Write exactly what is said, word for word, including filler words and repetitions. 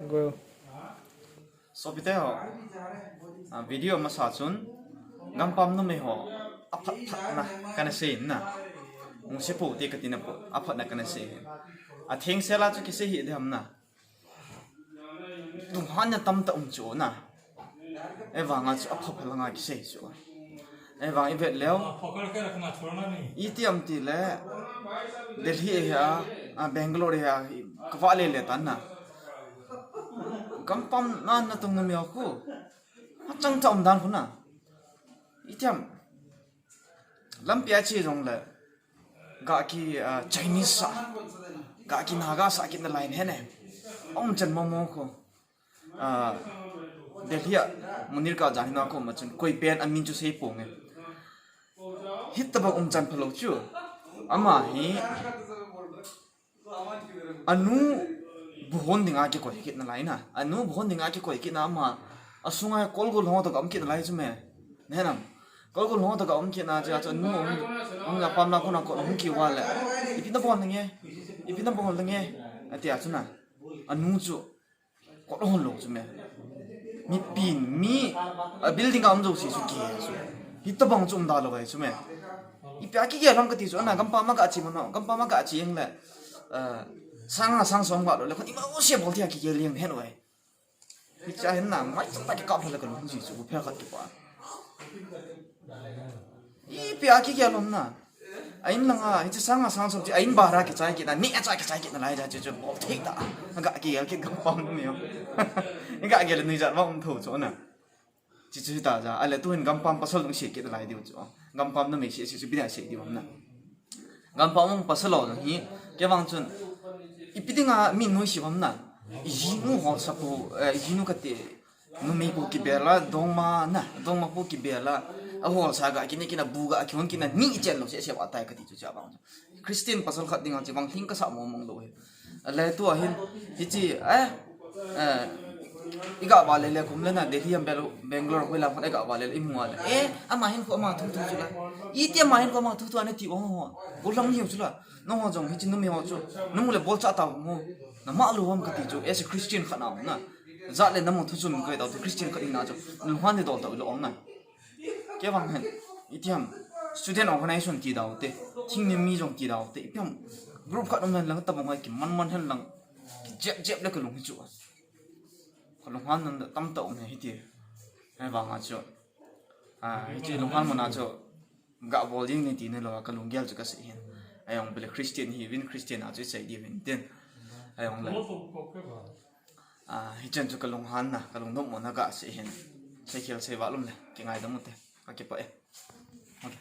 Go. Sopite ho, a, video masa chun gampam numei ho aphat phat na kana sei na. Mungse po te kati na po, aphat na kana sei. Athengsel a chu kisei hi diham na. Lunghan na tamtah um chu na. Evang a chu aphat phat langa kisei chu. Evang i vet leu. Iti am ti le, Delhi hi a, a, Bangalore hi a, ka va le le tan na. Gampam na na tung na mi khu. A chang cha um dan khu na. Iti am. Lampi a chi jong le. Ga ki, a, Chinese sa. Ga ki Naga sa ki na line he ne. Ong chan mo mo khu. A, Delhi a Munirka jan hina ko ma chun koi pen amin chu sei ponge. Hitabang um chan phalo chu. Ama hi anu bu hon dinga kikoi kit na lai na. Anu bu hon dinga kikoi kit na ama. Asunga kolgol ho to gam kit na lai chu me. Nehnam. Kolgol ho to gam kit na cha chu anu hung, hung apam na ko na ko hung ki wa le. Ipi na bon nge. Ipi na bon nge. Ati a chu na. Anu chu. Kot hon lo chu me. Mi pin, mi, a, building a um jo si chu ke chu. Hitabang chu um da lo vai chu me. Ipi a kigel ham kati chu, ana gampam a ga chi mo no, gampam a ga chi eng le. A, sang a sang som ga lo le, khon ima o se bol thei a kigel eng hen vai. Hicha hin na, mai chang ta kikap le ka lung ji chu, phe khat kipa. Ipi a kigel lom na. A in langa, hiche sanga sang som chi, a in bara kichai kit na, ni a chai kichai kit na lai ja chu chu bol thei ta. Ga kigel kit gampam ni. Ga gel nui jat va um tho chu na. Chi chu ta ja, ale tu hin gampam pasal lungset kit lai diu chu. Gampam numei se se chu bina se diu na. Gampam um pasal lo hi, kei vang chun. Ipi dinga mi nuisat ham na. I jinu hol sa pu, eh, i jinu kati. Numei pu kibel a, dongma na, dongma pu kibel a, a hol sa ga kine kina bu ga kihon kina ni chen lo se se wa tai kati chu cha bang. Christian pasal khat dinga chi bang thing ka sa mo mong lo he. A le tu a hin, hichi, eh, eh, i ga ba le le kum le na Delhi am Bel-, Bangalore hoi la phon i ga ba le le i mu a le. Eh, ama hin ko ama thu thu chu la. I ti ama hin ko ama thu thu ane ti ong ho. Bol lang hiu chu la. No ho jong hichi numei ho chu. Nung le bol cha ta ho. Na ma lo ham kati chu. As a Christian khat na na. Jat le namu thu chun koi dau te Christian khat in na chu. Lunghan ni dol ta u lo ong na. Kei vang hen. Iti ham. Student organization ti dau te. Thing ni mi jong ti dau te. Ipi ham. Group khat um hen lang tabang hai ki man man hen lang. Ki jep jep le ka lung hi chu. Ka lunghan nan tam ta um he hiti. Hai vang a chu. A, hichi lunghan mo na chu. Ga bol ding ni ti ni lo ka lunggel chu ka sei hin. Ayong bele Christian hi vin Christian a chu sei di vin tin. Ayong le. A, hichan chu ka lunghan na, ka lungdom mo na ga sei hin. Sei khel sei va lum le, ki ngai da mu te. Ka ki pa e. Okay.